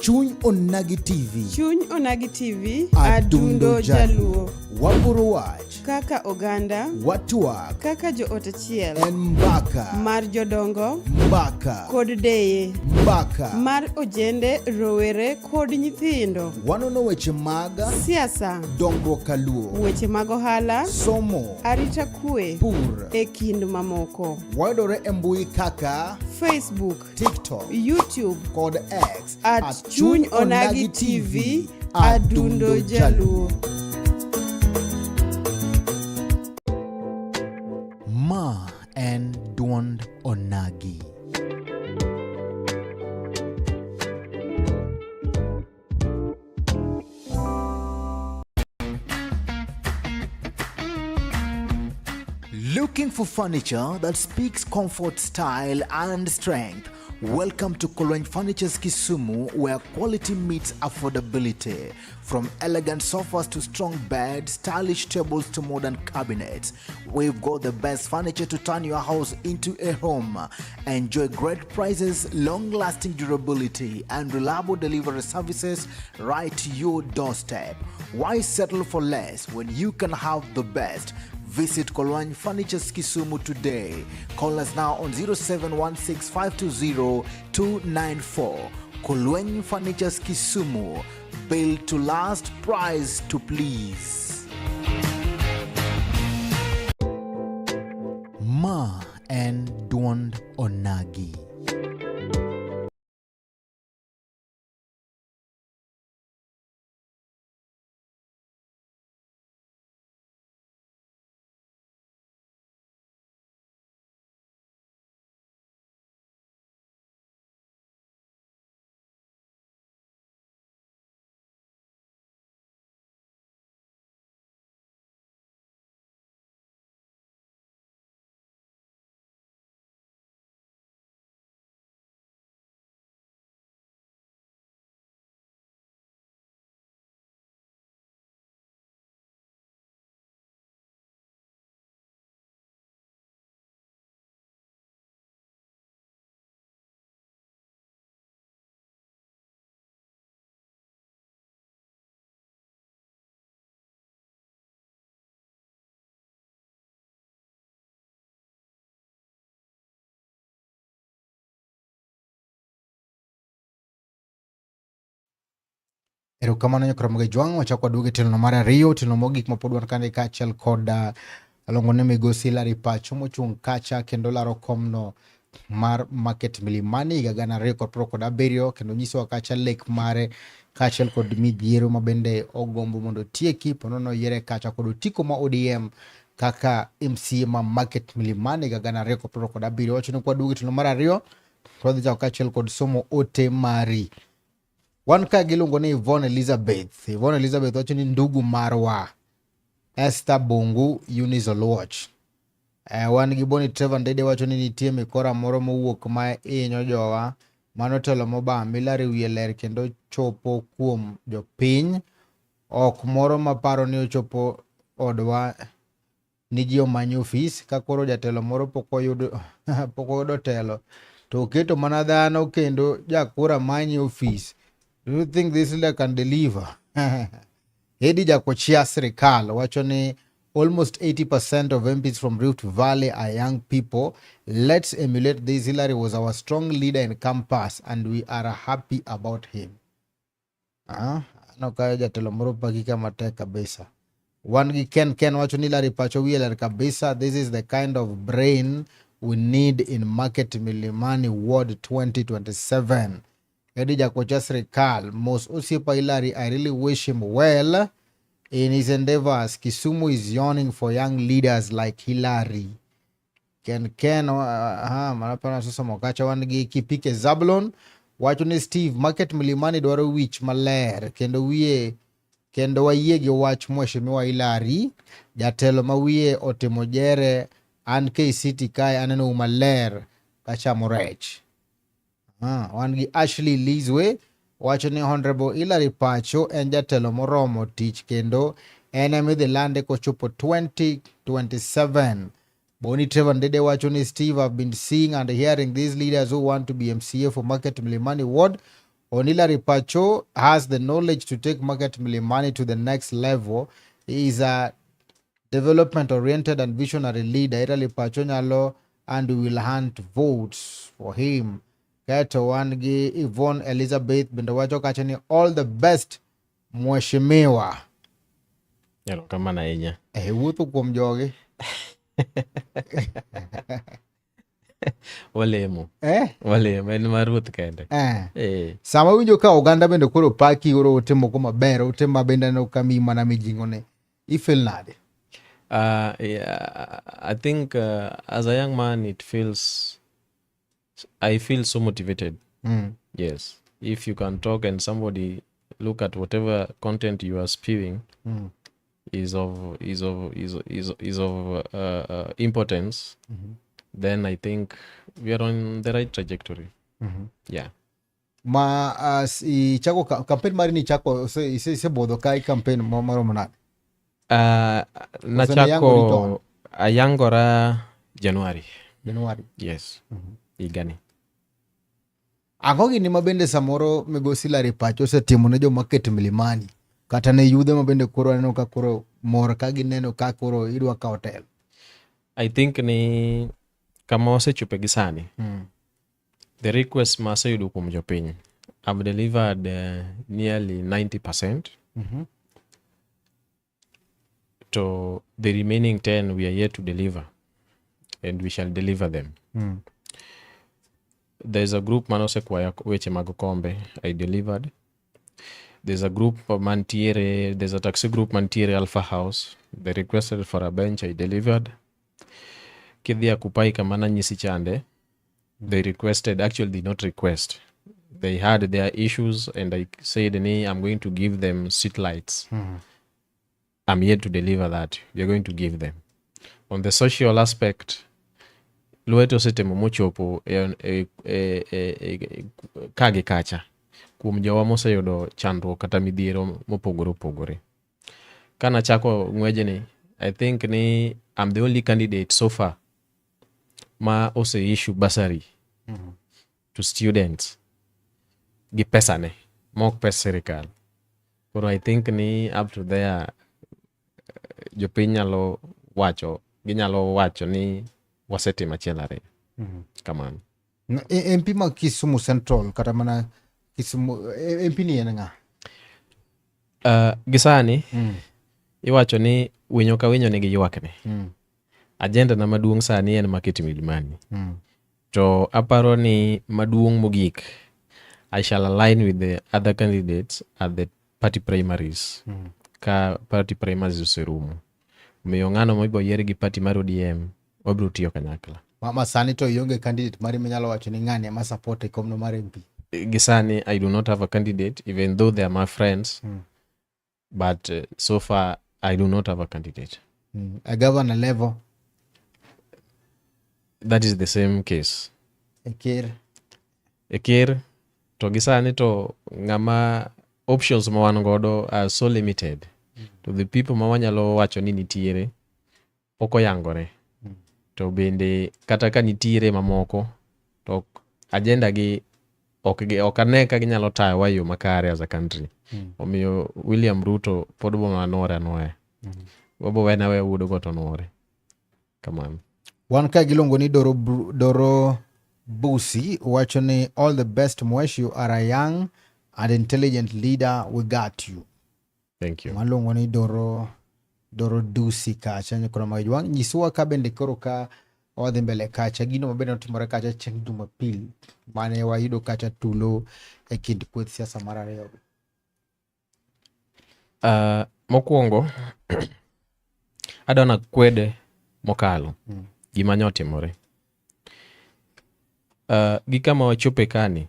S1: Chuny Onagi TV.
S2: Chuny Onagi TV.
S1: Adundo
S2: Adundo Jaluo.
S1: Waporo wach.
S2: Kaka oganda.
S1: Watwak.
S2: Kaka joot achiel.
S1: En mbaka.
S2: Mar jodongo.
S1: Mbaka.
S2: Kod deye.
S1: Mbaka.
S2: Mar ojende, rowere kod nyithindo.
S1: Wanono weche mag
S2: siasa,
S1: dongruok kaluo,
S2: weche mag ohala,
S1: somo,
S2: arita kwe,
S1: pur,
S2: e kind mamoko.
S1: Wayudore e mbui kaka
S2: Facebook,
S1: TikTok,
S2: YouTube
S1: kod X
S2: at Chuny Onagi TV, Adundo Jaluo.
S1: Ma en duond Onagi. Looking for furniture that speaks comfort, style, and strength? Welcome to Kolwen Furnitures Kisumu, where quality meets affordability. From elegant sofas to strong beds, stylish tables to modern cabinets, we've got the best furniture to turn your house into a home. Enjoy great prices, long lasting durability, and reliable delivery services right to your doorstep. Why settle for less when you can have the best? Visit Kolwany Furnitures Kisumu today. Call us now on 0716520294. Kolwany Furnitures Kisumu. Built to last, price to please. Ma en duond Onagi. Erokamano nyakromogi Jwang', wachako waduogo e tielo mar ariyo, tielo mogik ma pod wan kande kaachiel kod alongo ne migosi Hilary Pacho mochung' kacha kendo laro komno mar Market Milimani higa 2027 kendo nyisowa kacha lek mare kaachiel kod midhiero ma bende ogombo mondo otieki ponono oyiere kacha kod otiko ma ODM kaka MCA ma Market Milimani higa 2027. Wacho ni kwaduogo e tielo mar ariyo to wadhi chako kaachiel kod somo ote mari. Wan ka giluongo ni Yvonne Elizabeth. Yvonne Elizabeth wacho ni ndugu marwa Esther Bungu Eunice Oluoch. Wan gi Bonny Trevor Ndede wacho ni nitie mikora moro mowuok ma hinyo jowa. Mano telo mobam. Hillary wiye ler kendo chopo kuom jopiny. Ok moro maparo ni ochopo odwa ni ji omany ofis ka koro jatelo moro pok oyudo pok oyudo telo to oketo mana dhano kendo jakura manyi ofis. Do you think this leader can deliver? Hedi Jakochia sirikal wacho ni almost 80% of MPs from Rift Valley are young people. Let's emulate this. Hillary was our strong leader in campus and we are happy about him. Ah, no kayo jatelo moro paki ka matek kabisa. Wan gi Ken Ken wacho ni Hillary pacho wiye ler kabisa. This is the kind of brain we need in Market Milimani Ward 2027. Eddie Jakocha sirikal mos osiepa Hillary, I really wish him well in his endeavors. Kisumu is yearning for young leaders like Hillary. Ken Ken manapana sasa mokacha wan gi Kipike Zablon wacho ni Steve Market Milimani dwaro wich maler kendo wiye kendo wayie gi wach Mheshimiwa Hillary jatelo ma wiye otimo jere an KCT kae aneno maler kachamo rech. Wan gi Ashley Lizwe wacho ni Honorable Hillary Pacho en jatelo moromo tich kendo en ema idhi lande kochopo 2027. Boni Trevor Ndede wacho ni Steve, I've been seeing and hearing these leaders who want to be MCA for Market Milimani Ward. On Hillary Pacho has the knowledge to take Market Milimani to the next level. He is a development oriented and visionary leader. Hillary Pacho nyalo and we will hunt votes for him. Kaeto wan gi Yvonne Elizabeth bende wacho kacha ni all the best mheshimiwa.
S3: Erokamano ahinya.
S1: Eh, wuotho kuom jogi.
S3: Walemo.
S1: Eh?
S3: Walemo en mar ruoth kende.
S1: Eh.
S3: Eh.
S1: Sama winjo ka oganda bende koro paki oro ote moko maber, ote ma bende aneno ka miyi mana mijing'o ne. Ifeel nade?
S3: Yeah, I think as a young man, it feels, I feel so motivated. Yes. If you can talk and somebody look at whatever content you are spewing is of importance, then I think we are on the right trajectory. Yeah.
S1: Ma ichako campaign mari ni ichako isebudho ka i campaign maromo nade?
S3: Nachako
S1: chon?
S3: Ayangora January.
S1: January.
S3: Yes. Higani.
S1: Ang'o gini ma bende samoro migosi Hillary Pacho osetimo ne joma ket Milimani kata ne yudhe ma bende koro aneno ka koro mor ka gineno ka koro idwa kawo telo?
S3: I think ni kama wasechope gi sani, the request ma aseyudo kuom jopiny, I've delivered nearly 90%. To the remaining 10 we are yet to deliver and we shall deliver them. There's a group manosekwaya weche mag kombe, I delivered. There's a group mantiere, there's a taxi group mantiere Alpha House. They requested for a bench, I delivered. Kidhi Akupai kama nanyisi chande, they requested, actually did not request. They had their issues and I said ni I'm going to give them street lights. I'm yet to deliver that. We are going to give them. On the social aspect, lweto osetemo mochopo e ka gi kacha kuom jowa moseyudo chandruok kata midhiero mopogore opogore. Kanachako ng'wejni, I think ni I'm the only candidate so far ma ose issue bursary to students gi pesane mok pes sirikal. Koro I think ni up to there jopiny nyalo wacho, ginyalo wacho ni wasetimo achiel ariyo. Kamano.
S1: MP ma Kisumu Central kata mana Kisumu MP ni en ng'a?
S3: Gi sani iwacho ni winyo ka winyo nigi ywakne. Agenda na maduong' sani en Market Milimani. To aparo ni maduong' mogik, I shall align with the other candidates at the party primaries. Ka party primaries oserumo. Omiyo ng'ano ma ibo yier gi party mar ODM, wabiro tiyo kanyakla.
S1: Ma sani to ionge candidate mari minyalo wacho ni ng'ani ema support e komno mar MP.
S3: Gi sani I do not have a candidate, even though they are my friends. But so far I do not have a candidate.
S1: A governor level?
S3: That is the same case.
S1: E ker?
S3: E ker to gi sani to ng'ama options ma wan godo are so limited. To the people ma wanyalo wacho ni nitiere pok oyangore. To bende kata ka nitiere mamoko to agenda gi Ok ane ka ginyalo tayowa e yo makare as a country. Omiyo William Ruto pod bo nwore anwoya. Wabo wene aweya wuod go to nwore. Kamano.
S1: Wan ka giluongo ni Doro, Doro Busi wacho ni all the best Mwesh, you are a young and intelligent leader, we got you.
S3: Thank you.
S1: Maluongo ni Doro Dusi kacha nyikoro mag jwang' nyiswa ka bende koro ka wadhi mbele kacha gino mabende notimore kacha chieng' Jumapil mane wayudo kacha tulo e kind kweth siasa mar ariyo.
S3: Mokwongo adwa nakwede mokalo gima nyotimore. Gi kama wachope kani,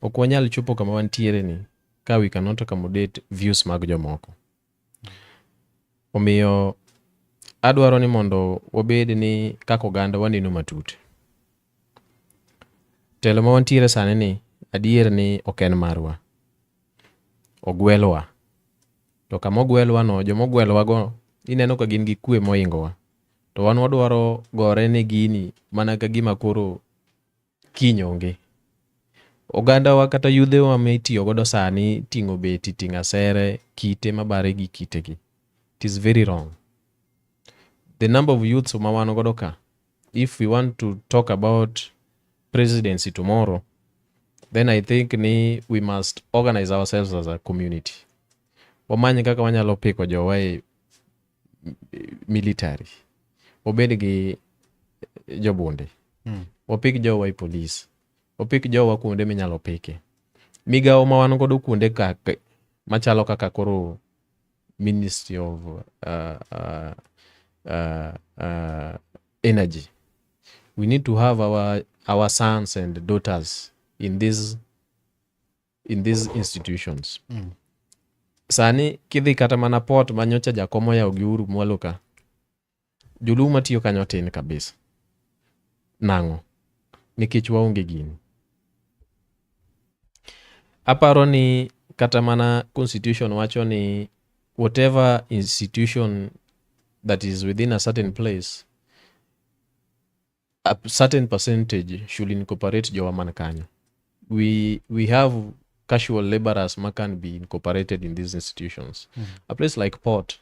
S3: ok wanyal chopo kama wantiere ni ka we cannot accommodate views mag jomoko. Omiyo adwaro ni mondo wabed ni kaka oganda waneno matut. Telo ma wantiere sani ni adier ni ok en marwa. Ogwelwa. To kama ogwelwa no, joma ogwelwa go ineno ka gin gi kwe mohingowa. To wan wadwaro gore ne gini mana ka gima koro kiny onge. Ogandawa kata yudhewa mitiyo godo sani ting'o beti, ting'o asere, kite mabare gi kitegi. It is very wrong. The number of youths ma wan godo ka, if we want to talk about presidency tomorrow, then I think ni we must organize ourselves as a community. Wamany kaka wanyalo piko jowa e military. Wabed gi jobunde. Wapik jowa e police. Wapik jowa kuonde minyalo pike. Migawo ma wan godo kuonde kaka machalo kaka koro Ministry of Energy. We need to have our sons and daughters in these institutions. Sani kidhi kata mana port manyocha Jakom oyawo gi Uhuru mwalo ka, joluo matiyo kanyo tin kabisa. Nang'o? Nikech waonge gini. Aparo ni kata mana constitution wacho ni whatever institution that is within a certain place, a certain percentage should incorporate jowa man kanyo. We have casual laborers ma can be incorporated in these institutions. A place like port,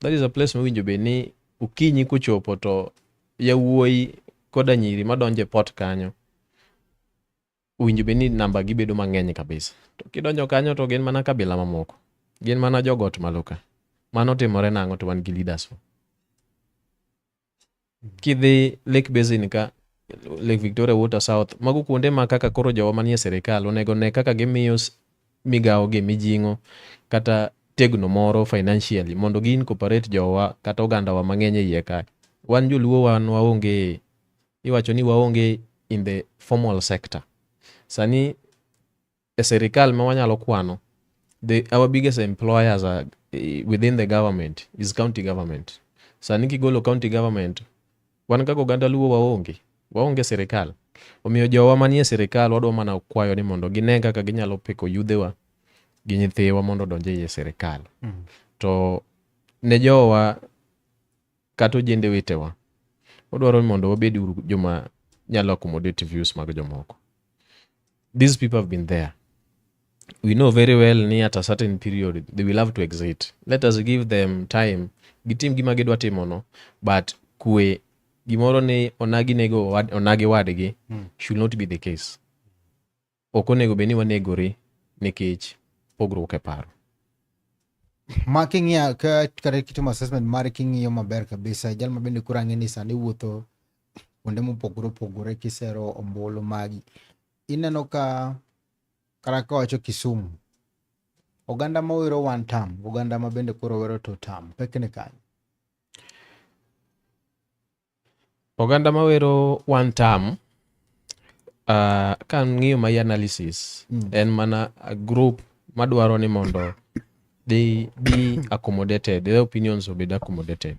S3: that is a place mowinjo bed ni okinyi kochopo to yawuoyi koda nyiri madonjo e port kanyo owinjo bed ni namba gi bedo mang'eny kabisa. To kidonjo kanyo to gin mana kabila mamoko. Gin mana jogot malo ka. Mano timore nang'o to wan gi leaders wa. Kidhi Lake Basin ka, Lake Victoria Water South, mago kuonde ma kaka koro jowa manie sirikal onego ne kaka gimiyo migawo gi mijing'o kata tegno moro financially mondo gi incorporate jowa kata ogandawa mang'eny e iye ka. Wan joluo wan waonge, iwacho ni waonge in the formal sector. Sani e sirikal ma wanyalo kwano, our biggest employers are, within the government is county government. Sani kigolo county government, wan kaka oganda luo waonge sirikal. Omiyo jowa manie sirikal wadwa mana kwayo ni mondo gine kaka ginyalo piko yudhewa gi nyithiwa mondo odonj ei sirikal. To ne jowa kata ojende wetewa, wadwaro ni mondo wabed uru joma nyalo accommodate views mag jomoko. These people have been there. We know very well ni at a certain period they will have to exit. Let us give them time. Gitim gima gidwa timono, but kwe gimoro ni onagi nego onagi wadgi should not be the case. Ok onego bed ni wanegore nikech pogruok e paro.
S1: Ma king'iyo ka kata kitimo assessment mari king'iyo maber kabisa jal ma bende koro ang'e ni sani wuotho kuonde mopogore opogore kisero ombulu magi ineno ka kata kawacho Kisumu oganda mawero one term oganda ma bende koro wero two term pekne kanyo.
S3: Oganda mawero one term, kang'iyo my analysis, en mana a group madwaro ni mondo they be accommodated, their opinions obed accommodated.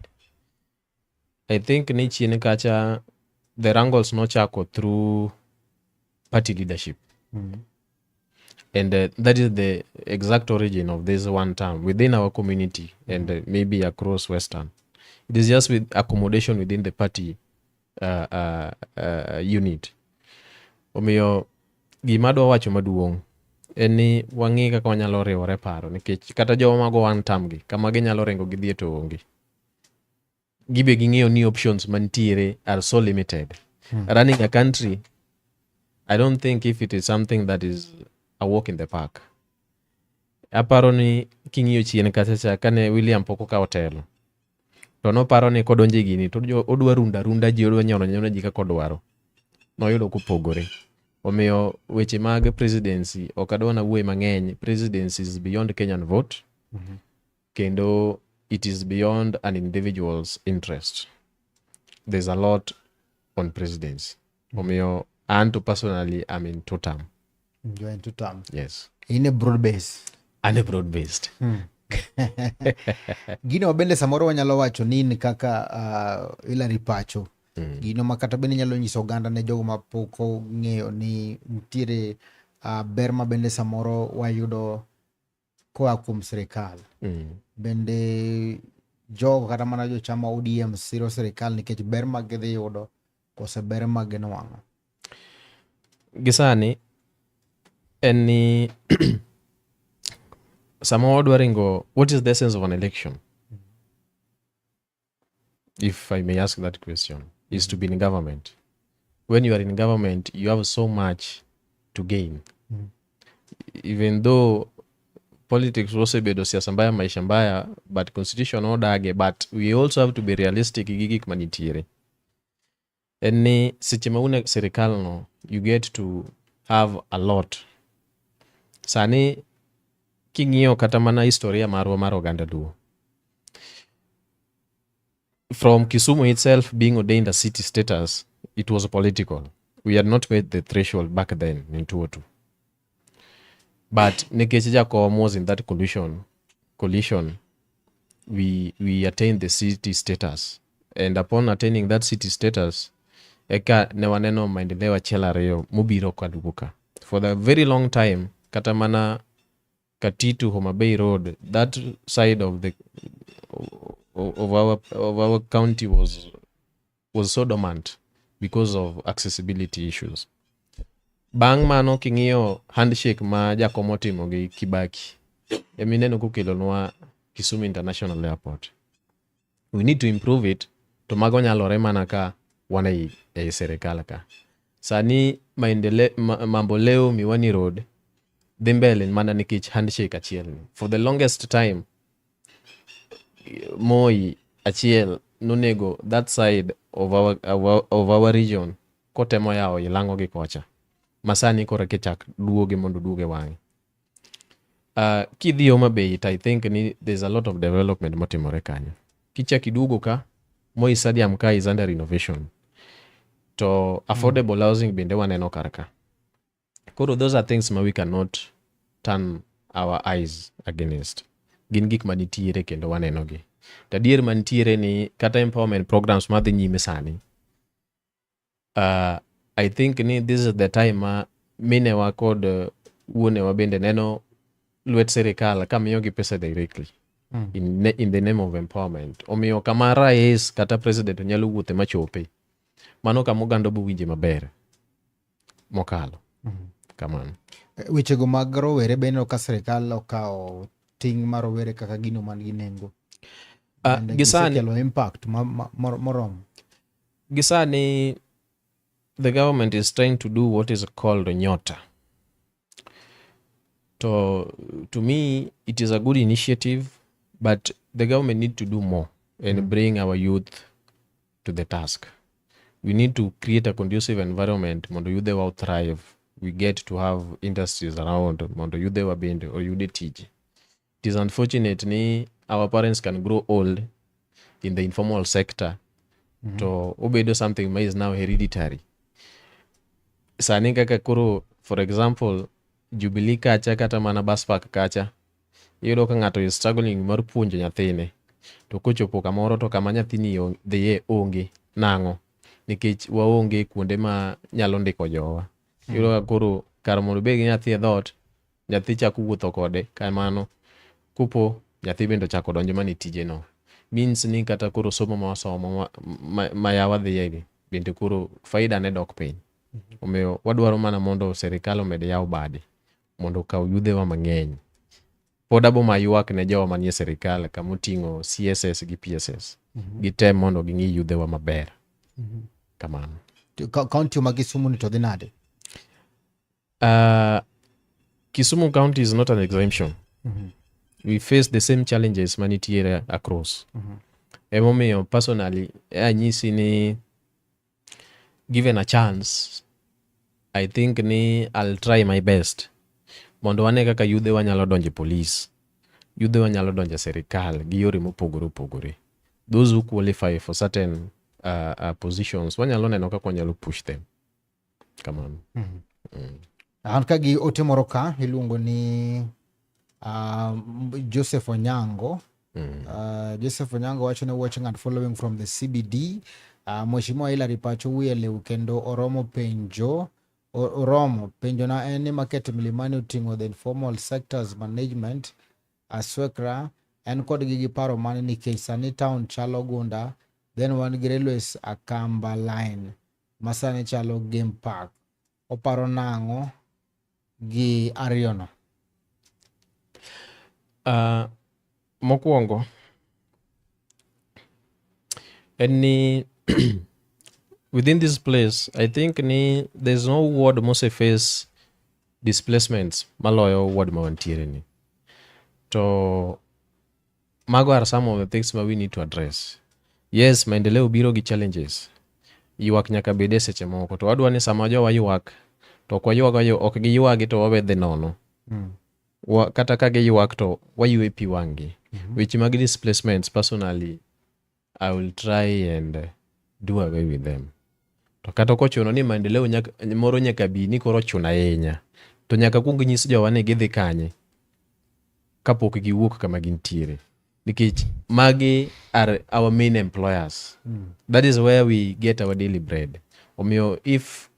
S3: I think ni chien kacha the wrangles nochako through party leadership. And that is the exact origin of this one term within our community and maybe across Western. It is just with accommodation within the party unit. Omiyo Gima adwa wacho maduong' en ni wang'i kaka wanyalo riwore paro nikech kata joma mago one term gi kama ginyalo ringo gidhie to onge. Gibe ging'eyo ni options mantiere are so limited. Running a country, I don't think if it is something that is a walk in the park. Aparo ni king'iyo chien kacha cha kane William pok okawo telo to noparo ni kodonjo e gini to odwa runda runda ji, odwa nyono nyona ji kaka odwaro. Noyudo kopogore. Omiyo weche mag presidency ok adwa nawuoye mang'eny. Presidency is beyond Kenyan vote. Kendo it is beyond an individual's interest. There's a lot on presidency. Omiyo an to personally I'm in two term.
S1: You are in two term.
S3: Yes.
S1: In a broad base.
S3: An a broad based.
S1: Gino ma bende samoro wanyalo wacho ni in kaka Hillary Pacho. Gino ma kata bende nyalo nyiso oganda ne jogo ma pok ong'eyo ni nitiere ber ma bende samoro wayudo koa kuom sirikal. Bende jogo kata mana jochama ODM siro sirikal nikech ber ma gidhi yudo kose ber ma ginwang'o.
S3: Gi sani en ni sama wadwa ringo, what is the essence of an election? If I may ask that question, is to be in government. When you are in government, you have so much to gain. Even though politics osebedo siasa mbaya, maisha mbaya, but constitution odage, but we also have to be realistic gi gik manitiere. En ni seche ma un e sirikal no, you get to have a lot. Sani king'iyo kata mana historia marwa mar oganda Luo, from Kisumu itself being ordained a city status, it was political. We had not made the threshold back then in 2002. But nikech Jakom was in that coalition, we attained the city status. And upon attaining that city status, eka ne waneno maendeleo achiel ariyo mobiro kaduogo ka. For the very long time, kata mana Katitu Homa Bay Road, that side of our county was so dormant because of accessibility issues. Bang' mano king'iyo handshake ma Jakom otimo gi Kibaki, emineno kokelonwa Kisumu International Airport. We need to improve it, to mago nyalore mana ka wan ei sirikal ka. Sani maendele, mambo leo Miwani Road dhi mbele mana nikech handshake achiel ni. For the longest time, Moi achiel nonego that side of our region kotemo yawo Ilang'o gi kocha. Masani koro kichak duoge mondo oduog e wang'e. Kidhi Homa Bay to I think ni there's a lot of development motimore kanyo. Kichak iduogo ka, Moi Stadium ka is under renovation. To affordable housing bende waneno kar ka. Koro those are things ma we cannot turn our eyes against. Gin gik manitiere kendo waneno gi. To adier mantiere ni kata empowerment programs madhi nyime sani, I think ni this is the time ma minewa kod wuonewa bende neno lwet sirikal kamiyogi pesa directly in the name of empowerment. Omiyo kama rais kata president nyalo wuothe machope, mano kama oganda bo winje maber mokalo. Kamano.
S1: Wechego mag rowere bende ka sirikal okawo ting' mar rowere kaka gino man gi nengo. Bende
S3: gi sani
S1: gisekelo impact moromo.
S3: Gi sani the government is trying to do what is called Nyota. To me, it is a good initiative, but the government need to do more and bring our youth to the task. We need to create a conducive environment mondo yudhe wa thrive. We get to have industries around mondo yudhe wa bende oyude tije. It is unfortunate ni our parents can grow old in the informal sector to obedo something ma is now hereditary. Sani kaka koro, for example, Jubilee kacha kata mana bus park kacha, iyudo ka ng'ato is struggling mar puonjo nyathine. To kochopo kamoro to kama nyathini dhiye onge nang'o nikech waonge kuonde ma nyalo ndiko jowa. Iyudo ka koro kar mondo obed gi nyathi e dhoot, nyathi chako wuotho kode kamano. Kopo nyathi bende ochako donjo mana e tije no. Means ni kata koro somo ma wasomo ma yawa dhiye gi bende koro faida ne dok piny. Omiyo wadwaro mana mondo serikal omed yawo bade mondo okaw yudhewa mang'eny. Pod abo maywak ne jowa manie serikal kamoting'o CSS gi PSS. Gitem mondo ging'i yudhewa maber. Kamano.
S1: To County ma Kisumu ni to dhi nade?
S3: Kisumu County is not an exemption. We face the same challenges manitiere across. Emomiyo personally anyisi ni given a chance, I think ni I'll try my best mondo wane kaka yudhewa nyalo donjo e police, yudhewa nyalo donjo e serikal gi yore mopogore opogore. Those who qualify for certain positions, wanyalo neno kaka wanyalo push them. Kamano.
S1: An ka gi ote moro ka iluongo ni Joseph Onyango. Joseph Onyango wacho ni watching and following from the CBD. Mheshimiwa Hillary Pacho wiye liw kendo oromo penjo oromo penjo na en ni Market Milimani oting'o the informal sectors management Aswekra en kodgi gi paro mane nikech sani town chalo gunda, then wan gi railways Akamba line ma sani chalo game park. Oparo nang'o gi ariyono?
S3: Mokwongo en ni within this place I think ni there's no ward mose face displacements maloyo ward ma wantiere ni. To mago are some of the things ma we need to address. Yes, maendeleo biro gi challenges. Ywak nyaka bede seche moko. To wadwa ni sama jowa ywak, to ok waywag ok giywagi to wawedhe nono. Kata ka giywak to waywe pi wang'gi. Weche mag displacements, personally, I will try and do away with them. To kata kochuno ni maendeleo moro nyaka bi ni koro ochuno ahinya. To nyaka kuong nyis jowa ni gidhi kanye kapok giwuok kama gintiere. Nikech magi are our main employers. That is where we get our daily bread. Omiyo if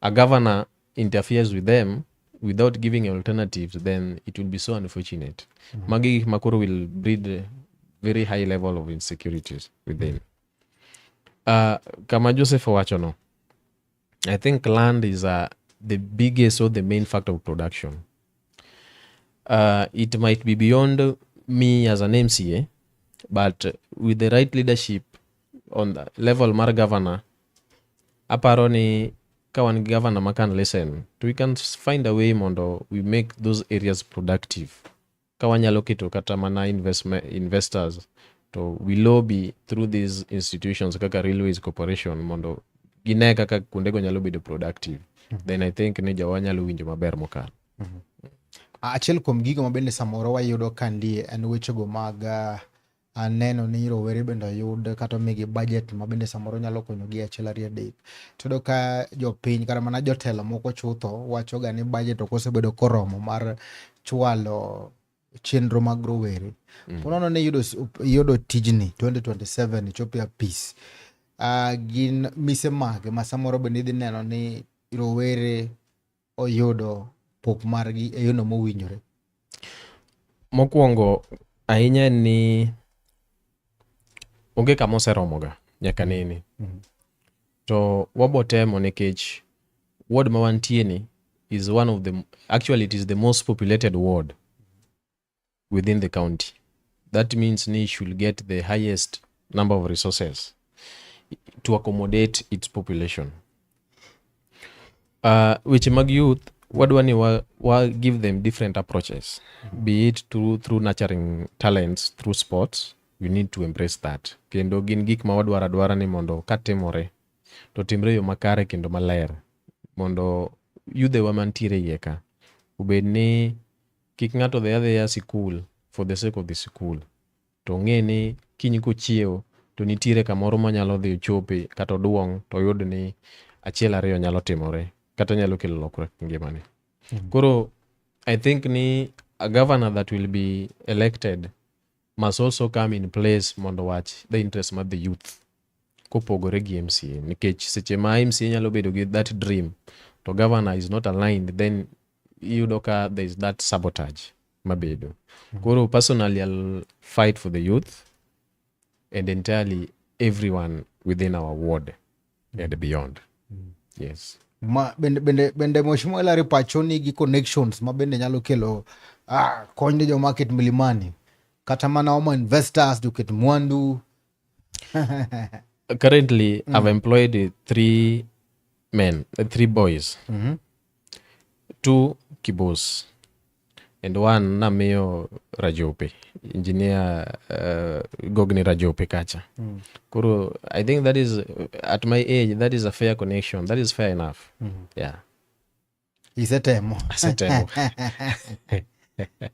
S3: a governor interferes with them without giving alternatives, then it will be so unfortunate. Magi gik makoro will breed very high level of insecurities within. Kama Joseph owachono, I think land is the biggest or the main factor of production. It might be beyond me as an MCA, but with the right leadership on the level mar governor, aparo ni ka wan gi governor ma can listen, to we can find a way mondo we make those areas productive. Ka wanyalo keto kata mana investors, to we lobby through these institutions kaka Railways Corporation mondo gine kaka kuondego nyalo bedo productive. Then I think ni jowa nyalo winjo maber mokalo.
S1: Achiel kuom gigo ma bende samoro wayudo ka ndie en wechego mag neno ni rowere bende oyud kata omigi budget ma bende samoro nyalo konyogi achiel ariyo adek. Tiyudo ka jopiny kata mana jotelo moko chutho wacho ga ni budget ok osebedo koromo mar chwalo chenro mag rowere. Ponono ni iyudo tijni 2027 ichopo e apis. Gin mise mage ma samoro bende idhi neno ni rowere oyudo pok margi e yono mowinjore?
S3: Mokwongo ahinya en ni onge kama oseromoga nyaka nene. To wabo temo nikech ward ma wantie ni is one of the, actually it is the most populated ward within the county. That means ni should get the highest number of resources to accommodate its population. Weche mag youth wadwa ni wa give them different approaches, be it through nurturing talents through sports. We need to embrace that. Kendo gin gik ma wadwaro adwara ni mondo katimore to timre e yo makare kendo maler mondo yudhewa mantiere iye ka obed ni kik ng'ato dhi adhiya sikul for the sake of the school, to ong'e ni kiny kochiewo to nitiere kamoro monyalo dhi ochope kata oduong' to oyud ni achiel ariyo nyalo timore kata nyalo kelo lokruok e ngimane. Koro I think ni a governor that will be elected must also come in place mondo wach the interest mar the youth kopogore gi MCA, nikech seche ma MCA nyalo bedo gi that dream to governor is not aligned, then iyudo ka there is that sabotage mabedo. Koro personally I'll fight for the youth and entirely everyone within our ward and beyond. Yes.
S1: Ma bende Mheshimiwa Hillary Pacho nigi connections ma bende nyalo kelo kony ne jo market Milimani kata mana omo investors joket mwandu.
S3: Currently, I've employed three men, three boys. Two Kibos and one namiyo Rajope, engineer Gogni Rajope kacha. Koro I think that is, at my age, that is a fair connection. That is fair enough. Yeah.
S1: Isetemo.
S3: Asetemo.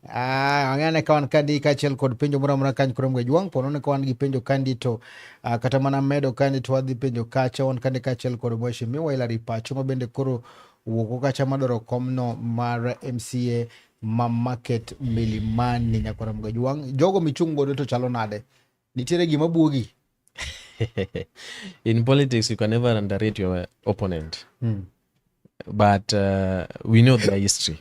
S1: Ang'e ka wan kandi kaachiel kod penjo moro amora kanyo koro Mgajwang' po nono ka wan gi penjo kandi to kata mana medo kandi to wadhi penjo kacha wan kandi kaachiel kod Mheshimiwa Hillary Pacho ma bende koro wuok kacha madwaro komno mar MCA ma Market Milimani. Nyakwara Mgajwang', jogo michung' godo to chalo nade? Nitiere gima buogi?
S3: In politics, you can never underrate your opponent. But we know their history.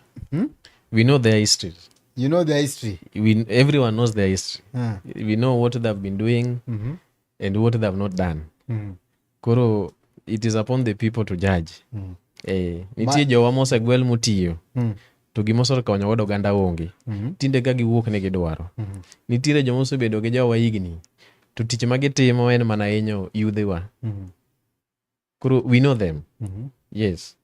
S3: We know their history.
S1: You know their history?
S3: Everyone knows their history. We know what they've been doing and what they have not done. Koro, it is upon the people to judge. Nitie jowa mosegwel motiyo to gima osekonyo godo oganda onge. Tinde ka giwuok ne gidwaro. Nitiere joma osebedo gi jowa higni to tich ma gitimo en mana hinyo yudhewa. Koro we know them. Yes.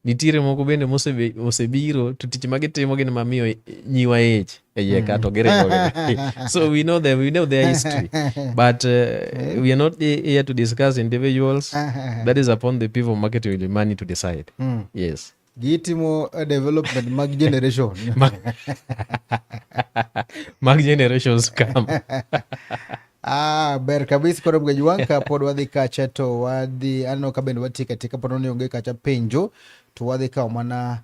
S3: Nitiere moko bende mosebiro to tich ma gitimo gin mamiyo nyiwa ich e iye ka to giringo gidhi. So we know them, we know their history. But we are not here to discuss individuals. That is upon the people market Milimani to decide. Yes.
S1: Gitimo development mag generation.
S3: Mag generations come.
S1: Ber kabisa. Koro Mgajwang' ka pod wadhi kacha to wadhi aneno ka bende watieko atieka pod ni onge kacha penjo to wadhi kawo mana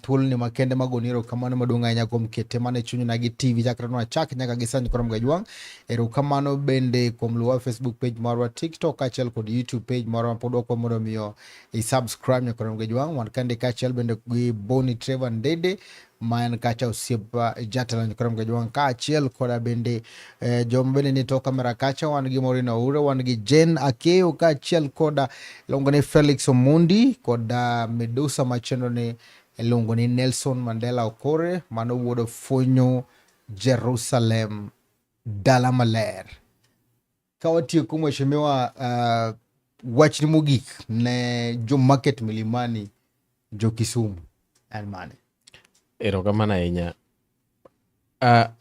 S1: thuoloni makende magoni erokamano maduong' ahinya kuom kete mana e chuny gi TV chakre nwachak nyaka gi sani. Koro Mgajwang', erokamano bende kuom luwa Facebook page marwa, TikTok kaachiel kod YouTube page marwa pod wakwa mondo miyo i-subscribe. Nyaka Mgajwang' wan kande kaachiel bende gi Boni Trevor Ndede ma en kacha osiep jatelo. Nyakoro Mgajwang' kaachiel koda bende joma bende ni tok kamera kacha wan gi Maureen Aure, wan gi Jane Akeo kaachiel koda iluongo ni Felix Omondi koda Medusa machendo ni iluongo ni Nelson Mandela Okore mano wuod Ofunyu Jerusalem dala maler. Ka watieko mheshimiwa, wachni mogik ne jo market Milimani, jo Kisumu en mane?
S3: Erokamano ahinya.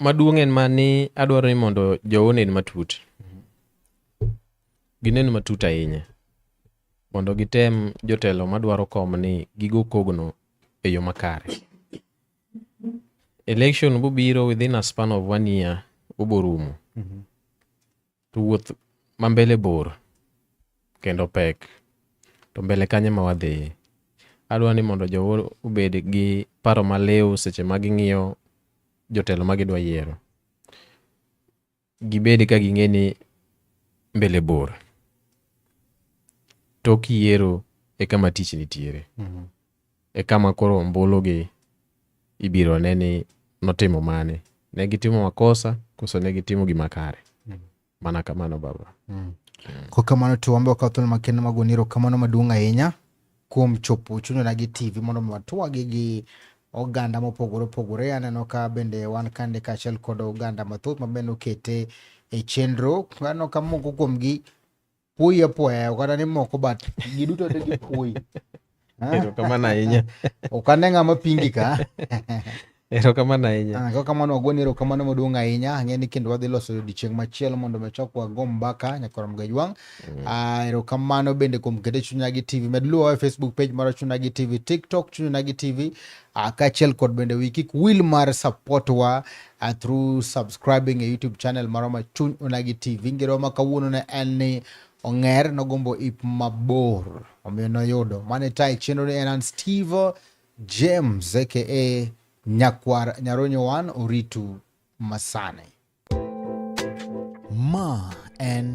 S3: Maduong' en mani adwaro ni mondo jowa onen matut. Ginen matut ahinya. Mondo gitem jotelo madwaro kom ni gigo kogno e yo makare. Election bobiro within a span of one year oborumo. To wuoth ma mbele bor kendo pek. To mbele kanye ma wadhiye. Adwa ni mondo jowa obed gi paro maliw seche ma ging'iyo jotelo ma gidwa yiero. Gibed ka ging'e ni mbele bor. Tok yiero e kama tich nitiere. E kama koro ombulu gi ibiro ne ni notimo mane. Ne gitimo makosa koso ne gitimo gima kare. Mana kamano baba.
S1: Kokamano to wan be wakawo thuolo makende mag goni erokamano maduong' ahinya kuom chopo chuny Onagi TV mondo mi watwagi gi oganda mopogore opogore. Aneno ka bende wan kande kaachiel kod oganda mathoth ma bende okete e chenro. Aneno ka moko kuomgi puoyi apuoya, ok kata ni moko but giduto te gipuoyi.
S3: Erokamano ahinya.
S1: Ok ane ng'ama pingi ka.
S3: Erokamano ahinya.
S1: Kokamano wagoni erokamano maduong' ahinya. Ang'e ni kendo wadhi loso odiochieng' machielo mondo mi wachak wago mbaka nyakwar Mgajwang'. Erokamano bende kuom kete Chuny Onagi TV. Med luwowa e Facebook page mar Chuny Onagi TV, TikTok Chuny Onagi TV, kaachiel kod bende wi kik wil mar support wa through subscribing e YouTube channel marwa ma Chuny Onagi TV. Ngero ma kawuono ne en ni ong'er nogombo ip mabor, omiyo noyudo. Mane tayo chenro ni en an Steve James aka Nyakwar Nyaronyo 1 Oritu Masane. Ma en